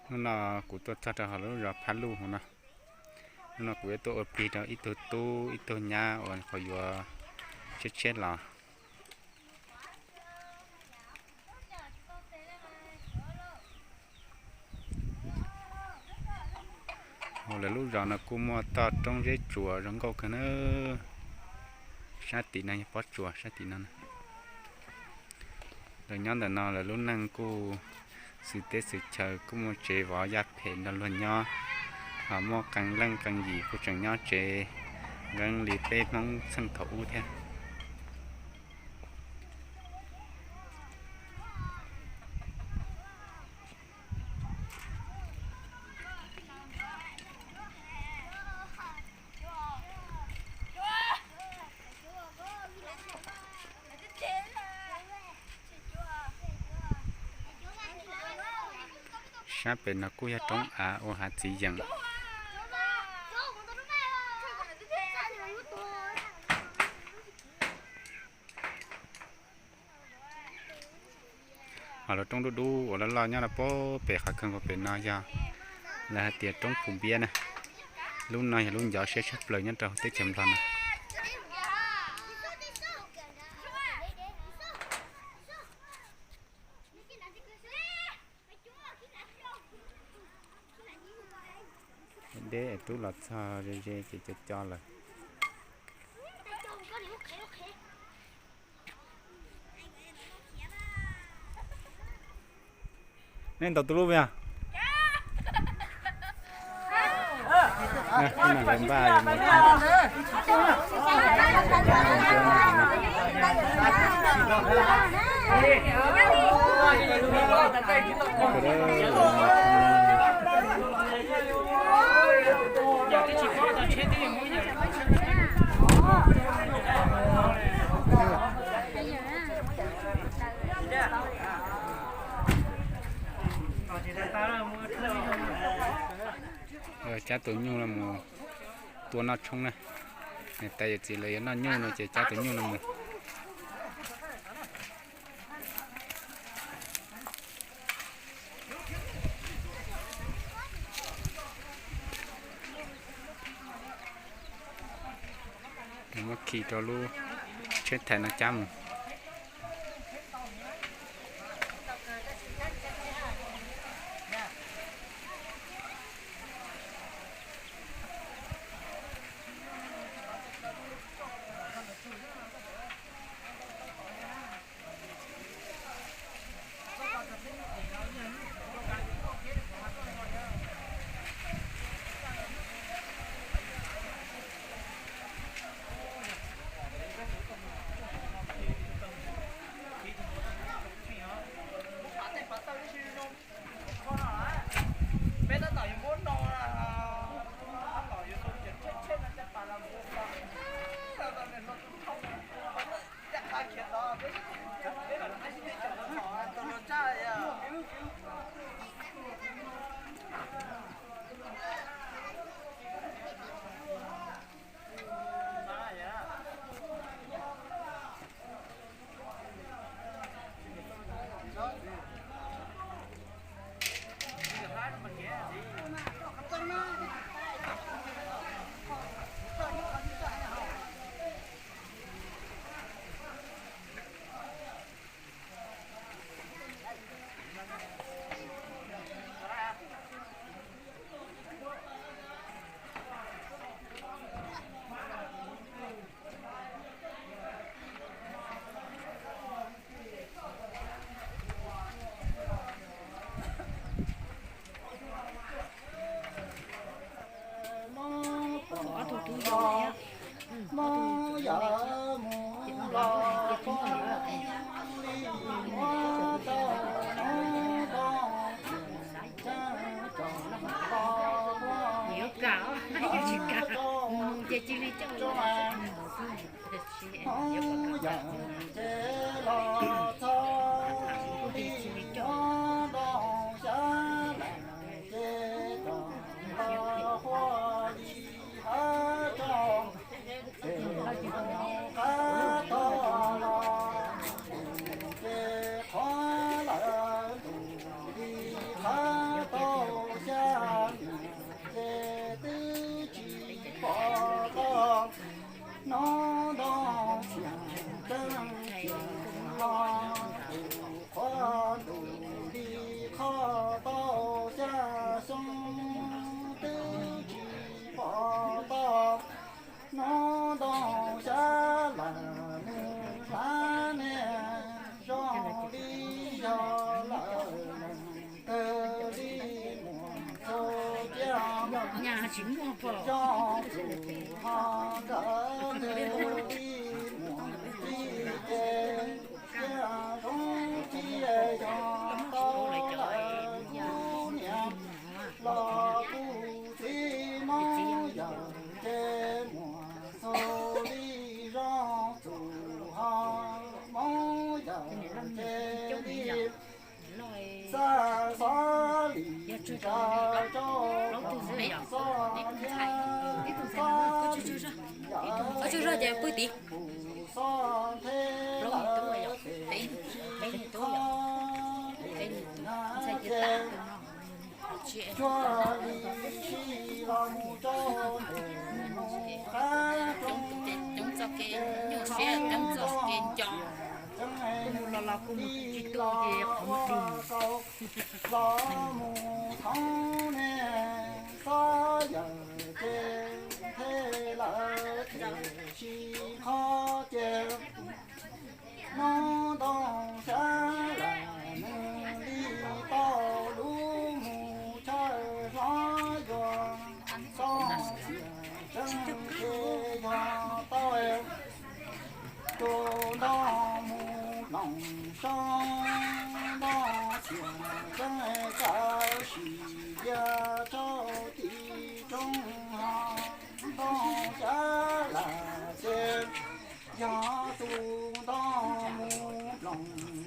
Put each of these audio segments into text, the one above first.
Hnub no kuv tuaj txog rau hauv lub zos Phab Luj hauv no. Hnub no kuv yuav tuaj ua plig rau ib tug tub ib tug nyab uas qhov yuav tshiab tshiab los. Hauv lawv lub zos no kuj muaj toj roob zeb tsuas zoo nkauj kawg na. Sab tim no yog pob tsuas sab tim no. Lawv nyob ntawm no lawv lub neej kuj xwm teb xwm chaw, kuj muaj tsev vov yaj phem nrog luag nyob, ho muaj qee leej qee yim kuj tseem nyob tsev nqeeb li peb Hmoob txheej thaum ub thiab. Sab pem no kuj yog roob av ua hav txiv yeem. Ho lub roob dub dub uas loj loj nyob rau pem qhov kawg nkaus pem no yog lawv hais tias roob Phu Npiab na. Lub no yog lub ncov siab tshaj plaws nyob rau teb chaws Nplog no. Deb deb es tub los txog ze ze ces co co lawm. Nej ntaus tus lub yog? Lawv npaj Cab tus nyuj no mus tua noj tshoob na. Niam tais yawm txiv lawv yuav noj nyuj no ces cab tus nyuj no mus. Muab khi rau lub tsheb thais no cab mus. Yuav kam, yuav tsis kam, mus ces cia li coj mus. Ces qhuav lawm ntus li qhab tau Tsis muaj pom. Yog tus ho nkawd twb li muag li ces, thiaj zoo tsis yog tau lawm kuv niam los kuv txiv. Hmoob yawg ces muag xws li zoo tus ho, Hmoob yawg ces li xav xov li tsa rau xov thiab xov yawg ces pw tim xov nthe lawm ces qhov ces cuag li sib los mus rau tes mus qab roob ces mus ntoo xyab ceeb li los mus thoob ne, xov yawg ces nthe lawm tiam sis qhov ces hnub ntoo xyab lam nws li tau lub mus chaw hlob yuav tau xiam ceeb ces yog tau tus ntoo mus ploom soob, ntoo xiam ceeb txawm sim cia rau tim roob ho, ntoo xyab lam ces yog tus ntoo mus ploom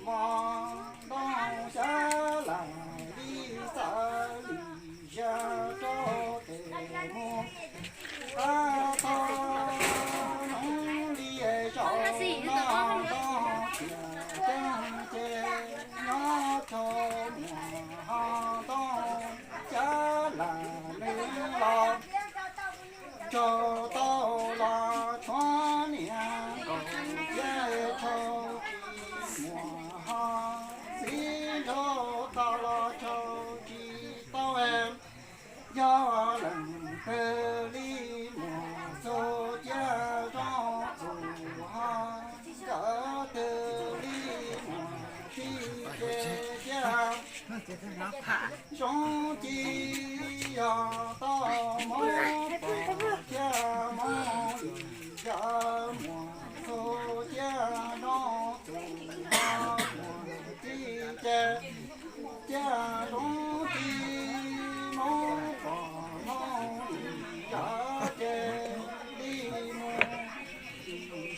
mos, ntoo xyab lam li txawm li sia rau tes mus qab tog noog li zaum no, ntoo xiam ceeb ces nyob rau muag ho, ntoo xyab lam nws los tsaug tau los tshuav niam nkaus thiab tsaug tsis muag ho, txiv nraug tau los tsaug tsis tau. Yog leej twg li muag txuj ciab zoo txuj ho, nkawd twg li muag txij ces ciab zoo ci yog tau Hmoob pom thiab Hmoob li, yog muag txuj ciab zoo txuj ho, muag txij ces ciab zoo ci, Hmoob pom Hmoob li, yog ces li mus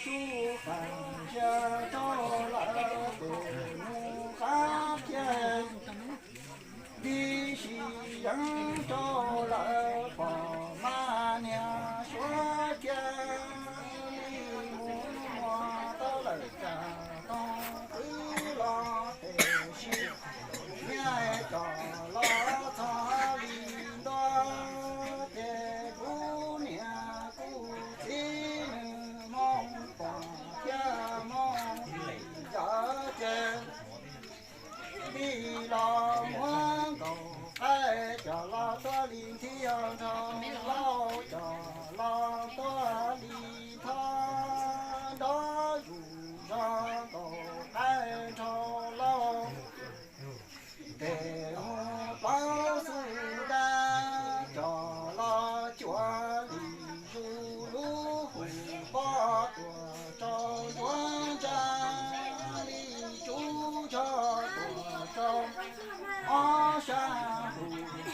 sub qab sia rau lawm tes mus qab thiab, li sis yeeb rau lawm pom mas niag suav thiab, li mus muag tau lawm cas toog twb los tes sis niag coj los txog li ntua ces kuv niam kuv txiv nws Hmoob pom thiab Hmoob li, yog ces li los muab nkaus qaib coj los tuav li nthi nrho, lauj coj los tuav li thoj nrov zus zog nkaus qaib nrho lauj. Tes mus plaub xub dab coj los cuav li zus lub hu pob tuam rau ntsuav ntsa, li tsub zog tuam rau ob sab hu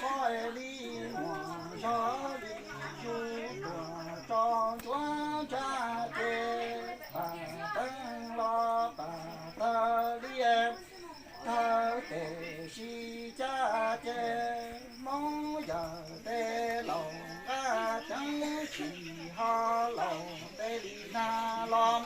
pob li muag zog li zus tuam rau ntsuav ntsa ces pam teeb los pam tawg li tawg tes sis cas ces Hmoob yawg tes laus nqa ceeb tsis ho laus tes li nag los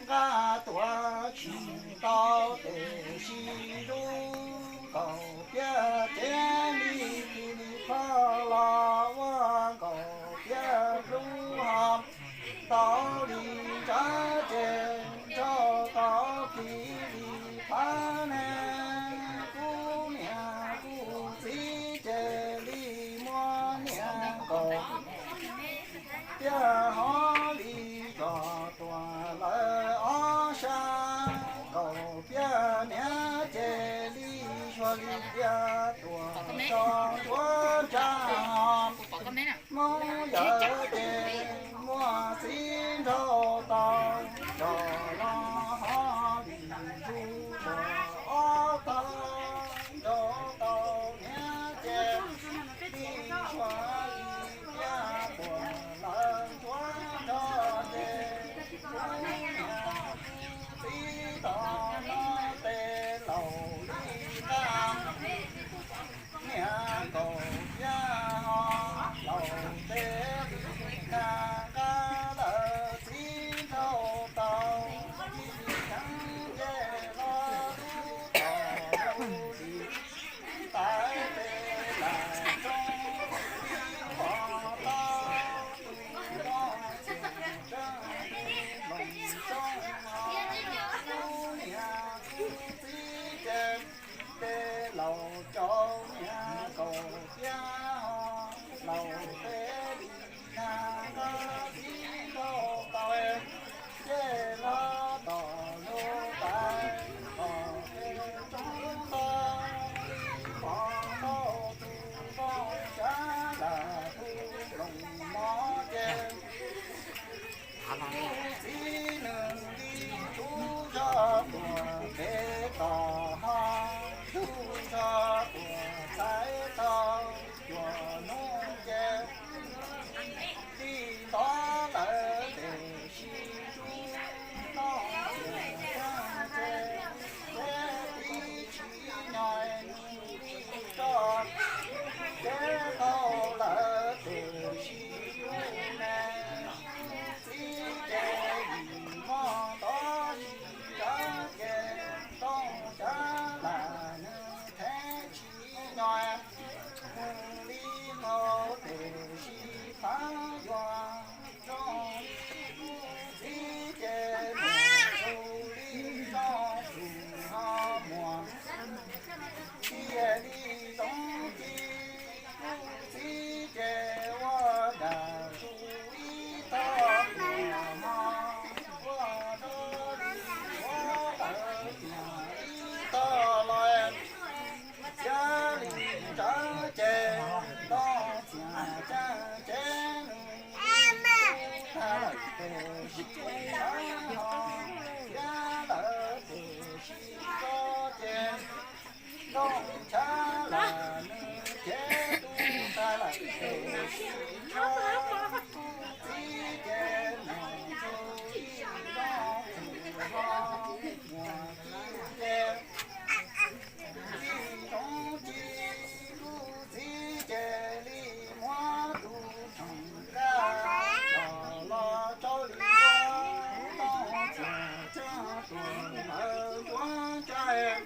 nqa tuav tsis tau tes sis zus nkaus piab cev li tis li plho los ua nkaus piab hlub ho tau li ntsa ces nrau tau kis li pab ne, kuv niam kuv txiv ces li muab niam nkaus piab ho li zos tuam lawv ob sab nkaus piab niam ces li xyuas li piab tuam rau ntsuav ntsa. Hmoob yawg ces muaj txiv nraug tau, cov los ho vim zus ua ob tog nraug tau niam ces, tij sua ib tiab puas lawv nruab nrog ces, kuv niam txiv tau no tes laus li qab. Niam nkaus thiab ho laus tes li na, nqa lawv txiv nraug tau, ib leeg nce hlo lub tod lub li, tais tes lam zoo li qhov tau tus nplooj tseem tseem hloov zoo ho, kuv niam kuv txiv ces tes laus caum niam nkaus thiab ho laus tes li na, nqa txiv nraug tau, nce hlo tom lub tais, tom tes roob tod li, pom tau tus nplooj tsab lam tus nplooj mov ces, kuv txiv nws li tub zog tuam pem tod ho, tub zog tuam txhais tau cuaj hnub ces, li ntov lawv tes sib hlub, noj txiag ceeb ces, peb tib tsis nyob nws li roj, ces tau lawv tes sib hlub ne. Kuv txiv ces vim muaj tod sib tsawv ces, nplooj tsab lam nws theej tsis nyob, nws li qhov tes sib phav yuav zoo li, kuv txiv ces muaj zoo li zoo tus ho muaj, thiaj li zoo ci. Kuv txiv ces ua dag su ib tog tuaj hmo, ua rau li ua lawv tias ib tog los, txiav li ntsawv ces, nplooj txiag ceeb ces nws tag lawm tes sib tsawv ho, txiav lawv tes sib tsawv ces, nplooj tsab lam nws cev tub tag lawm tes sib tsawv, kuv txiv ces muaj zoo li zoo tus ho muaj ci ces, li zoo ci, kuv txiv ces li muab tus tshooj kaj los los rau li ua, nplooj txiag ceeb tuaj lawv nruab nrab,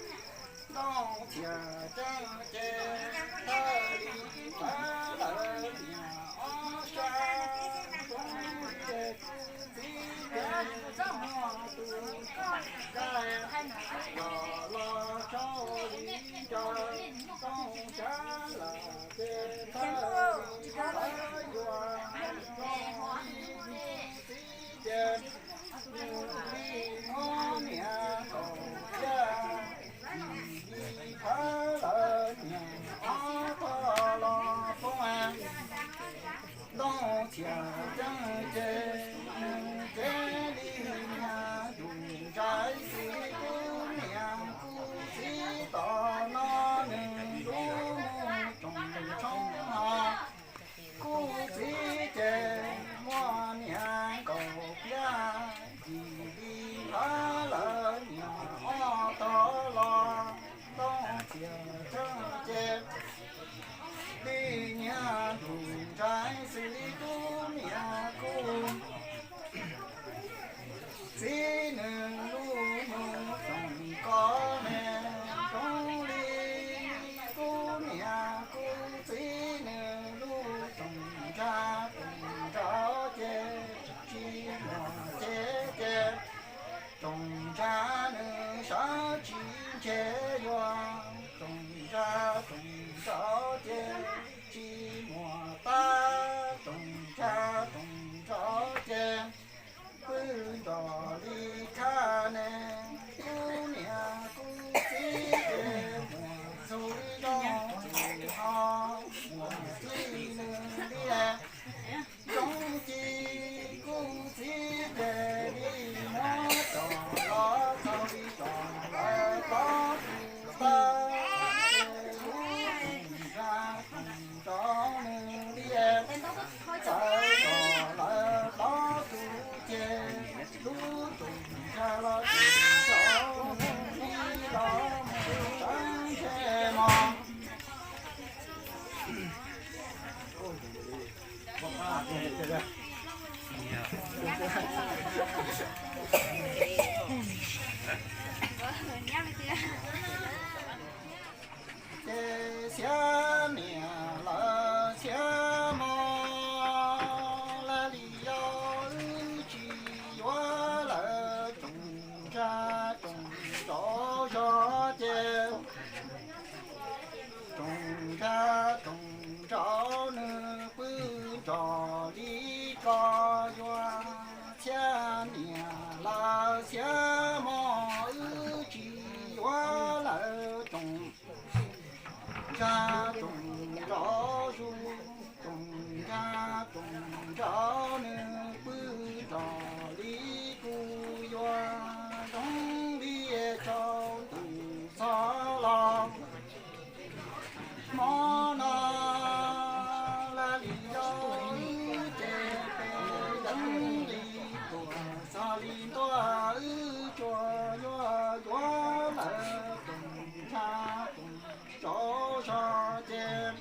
nplooj txiag ceeb ces, thawj li pab lawv niam ob sab, zoo li kuv txiv ces muaj tus kaj los los rau li nraws, nplooj tsab lam ces thawj li pab yuav, zoo li kuv txiv ces, nws li hmoob niam nkaus thiab, vim li pab lawv niam ob tog los poob, nplooj txiag ceeb ces, nws cev li niag yus ntsais xis, kuv niam kuv txiv tom no nws lub mus tsoom tshoob ho, kuv txiv ces muaj niam nkaus thiab, vim li pab lawv niam ob tog los, nplooj txiag ceeb ces, li niag yus ntsais xis, kuv niam kuv txiv nws lub mus tsoom koj ne, zoo li kuv niam kuv txiv nws lub tsoom ntsa tsoom nrauv ces, tsis muaj cev ces, tsoom ntsa nws sawv tsis ntshe yuav, tsoom ntsa tsoom nrauv ces, tsis muaj pab tsoom ntsa tsoom nrauv ces, pw nrog li khab ne, kuv niam kuv txiv ces, muaj zoo li zoo tus ho, muaj li nws li Ntsha tsoom nrov zus, tsoom ntsha tsoom nrov nws pw nrov li kuj yuav zoo li tsaus ntuj txog los. Hmo no laj lim yog wb ces peb yeej li tuaj txog li ntuj wb tsuas yuav yuav lawm tsoom ntsha tsoom nrov zog ces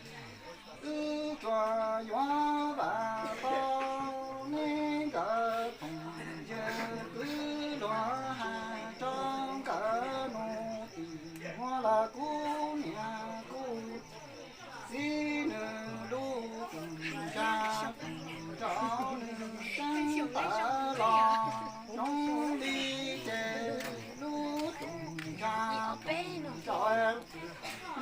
wb tsuas yuav vam tau nej nkawd phooj ywg kwv luag hais rau nkawd mus tim muag los kuv niam kuv txiv nws lub tsoom ntsha tsoom nrov nws tseeb tawm los zoo li ces lub tsoom ntsha tsoom nrov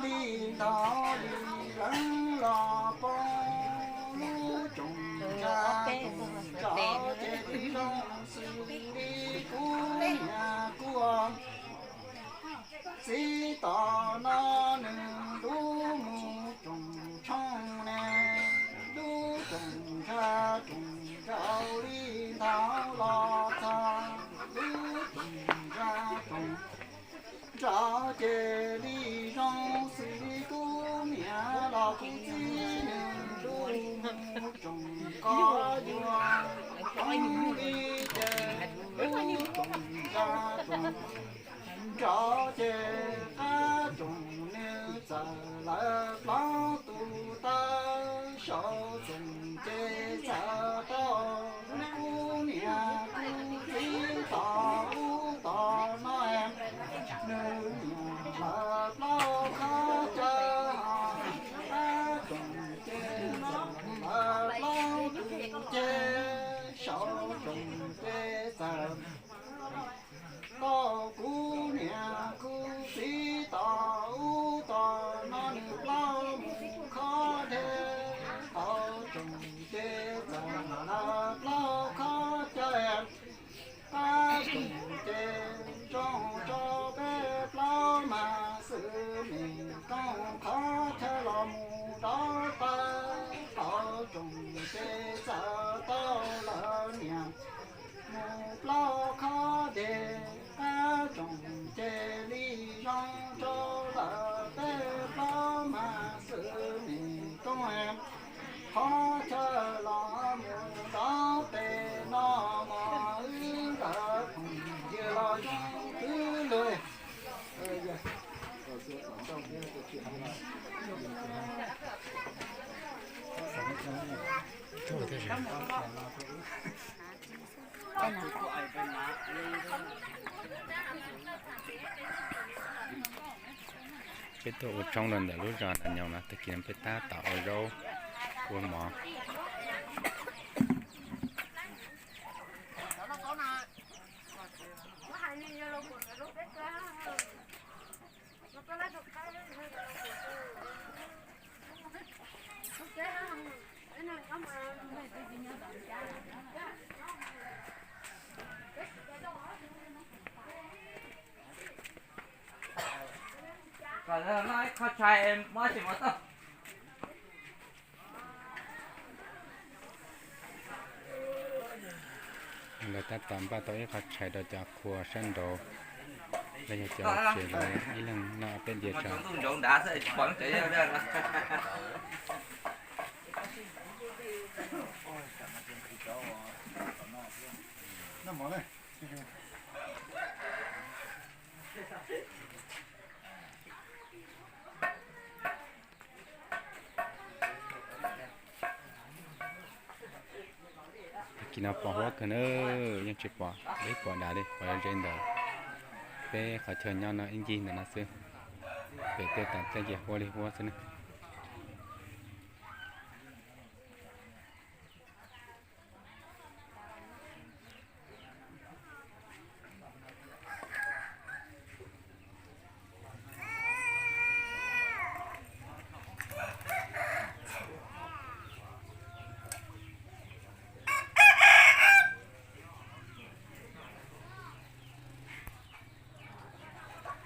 li ntau li leej los poob lub tsoom ntsha tsoom nrov ces li zoo xws li kuv niam kuv txiv tom no nws lub mus tsoom tshooj ne, lub tsoom ntsha tsoom nrov li ntau los txog lub tsoom ntsha tsoom nrov ces li zoo xws li kuv niam los kuv txiv nws lub mus tsoom koj yuav zoo li ces lub tsoom ntsha tsoom nrov ces qab tsoom nws txawm lawv plaub tus taw saum txoom ces txawm tau kuv niam kuv txiv tom ub tom no nws niam lawv plaub khob chaw ho qab tsoom ces txawm lawv plaub tus ces saum tsoom ces txawm tau kuv niam kuv txiv tom ub tom no nws plaub mus khob dej, hauv tsoom ces txawm lawv plaub khob chaw, qab tsoom ces zoo rau peb plaub mas xwb, me koob khob chaw los mus rau taw, hauv tsoom ces txawm tau lawv niam mus plaub khob dej, qab tsoom ces li zoo rau lawv peb plaub mas xwb, me koob khob chaw los mus rau pem no mog, wb nkawd phooj ywg los zoo kwv luag. Peb tuaj ua tshoob rau ntawm lub zos Nas Nyoos no, tag kis no peb tab tom ua zaub ua mov. Lawv tab tom npaj tau ib qho tshais rau cov qhua sab nraud, los yog cov tsev lawv ib leeg noj peb diav tso. Tag kis no pos huab kawg na, yeej tsis pom deb pom dav li, pom ze ntawm peb qhov chaw nyob no ib ncig ntawm no xwb. Pem tej tas tej ces huab li huab xwb na.